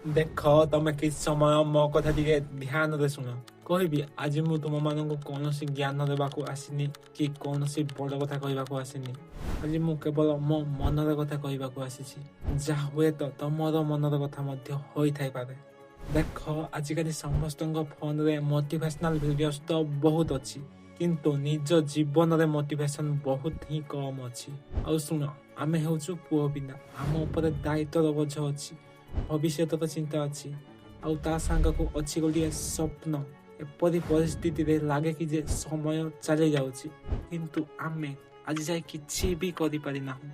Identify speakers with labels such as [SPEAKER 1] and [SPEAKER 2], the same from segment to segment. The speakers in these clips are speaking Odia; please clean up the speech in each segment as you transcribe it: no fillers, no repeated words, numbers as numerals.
[SPEAKER 1] ଦେଖ, ତମେ କିଛି ସମୟ ମୋ କଥା ଟିକେ ଧ୍ୟାନରେ ଶୁଣ। କହିବି, ଆଜି ମୁଁ ତୁମମାନଙ୍କୁ କୌଣସି ଜ୍ଞାନ ଦେବାକୁ ଆସିନି କି କୌଣସି ବଡ଼ କଥା କହିବାକୁ ଆସିନି। ଆଜି ମୁଁ କେବଳ ମୋ ମନର କଥା କହିବାକୁ ଆସିଛି, ଯାହା ହୁଏତ ତମର ମନର କଥା ମଧ୍ୟ ହୋଇଥାଇପାରେ। ଦେଖ, ଆଜିକାଲି ସମସ୍ତଙ୍କ ଫୋନରେ ମୋଟିଭେସନାଲ ଭିଡ଼ିଓସ୍ ତ ବହୁତ ଅଛି, କିନ୍ତୁ ନିଜ ଜୀବନରେ ମୋଟିଭେସନ ବହୁତ ହିଁ କମ୍ ଅଛି। ଆଉ ଶୁଣ, ଆମେ ହେଉଛୁ ପୁଅ ପିଲା। ଆମ ଉପରେ ଦାୟିତ୍ୱର ବୋଝ ଅଛି, ଭବିଷ୍ୟତର ଚିନ୍ତା ଅଛି, ଆଉ ତା ସାଙ୍ଗକୁ ଅଛି ଗୋଟିଏ ସ୍ୱପ୍ନ। ଏପରି ପରିସ୍ଥିତିରେ ଲାଗେ କି ଯେ ସମୟ ଚାଲି ଯାଉଛି, କିନ୍ତୁ ଆମେ ଆଜି ଯାଏ କିଛି ବି କରିପାରିନାହୁଁ।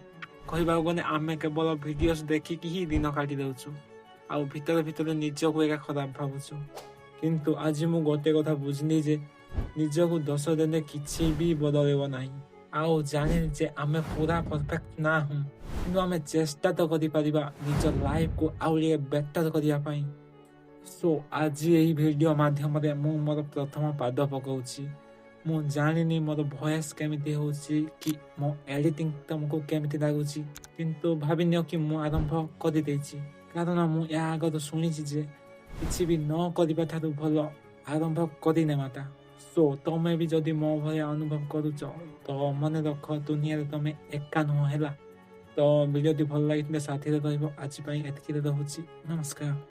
[SPEAKER 1] କହିବାକୁ ଗଲେ ଆମେ କେବଳ ଭିଡ଼ିଓସ୍ ଦେଖିକି ହିଁ ଦିନ କାଟି ଦେଉଛୁ ଆଉ ଭିତରେ ଭିତରେ ନିଜକୁ ଏକା ଖରାପ ଭାବୁଛୁ। କିନ୍ତୁ ଆଜି ମୁଁ ଗୋଟେ କଥା ବୁଝିଲି ଯେ ନିଜକୁ ଦୋଷ ଦେଲେ କିଛି ବି ବଦଳିବ ନାହିଁ। ଆଉ ଜାଣିଲି ଯେ ଆମେ ପୁରା ପରଫେକ୍ଟ ନାହୁଁ, କିନ୍ତୁ ଆମେ ଚେଷ୍ଟା ତ କରିପାରିବା ନିଜ ଲାଇଫକୁ ଆଉ ଟିକେ ବେଟର କରିବା ପାଇଁ। ସୋ ଆଜି ଏହି ଭିଡ଼ିଓ ମାଧ୍ୟମରେ ମୁଁ ମୋର ପ୍ରଥମ ପାଦ ପକାଉଛି। ମୁଁ ଜାଣିନି ମୋର ଭଏସ୍ କେମିତି ହେଉଛି କି ମୋ ଏଡ଼ିଟିଂ ତମକୁ କେମିତି ଲାଗୁଛି, କିନ୍ତୁ ଭାବିନିଅ କି ମୁଁ ଆରମ୍ଭ କରିଦେଇଛି। କାରଣ ମୁଁ ଏହା ଆଗରୁ ଶୁଣିଛି ଯେ କିଛି ବି ନ କରିବା ଠାରୁ ଭଲ ଆରମ୍ଭ କରିନେବାଟା। ସୋ ତମେ ବି ଯଦି ମୋ ଭଳିଆ ଅନୁଭବ କରୁଛ, ତ ମନେ ରଖ, ଦୁନିଆରେ ତମେ ଏକା ନୁହଁ, ହେଲା? ତ ଭିଡ଼ିଓଟି ଭଲ ଲାଗିଥିଲେ ସାଥିରେ ରହିବ। ଆଜି ପାଇଁ ଏତିକିରେ ରହୁଛି। ନମସ୍କାର।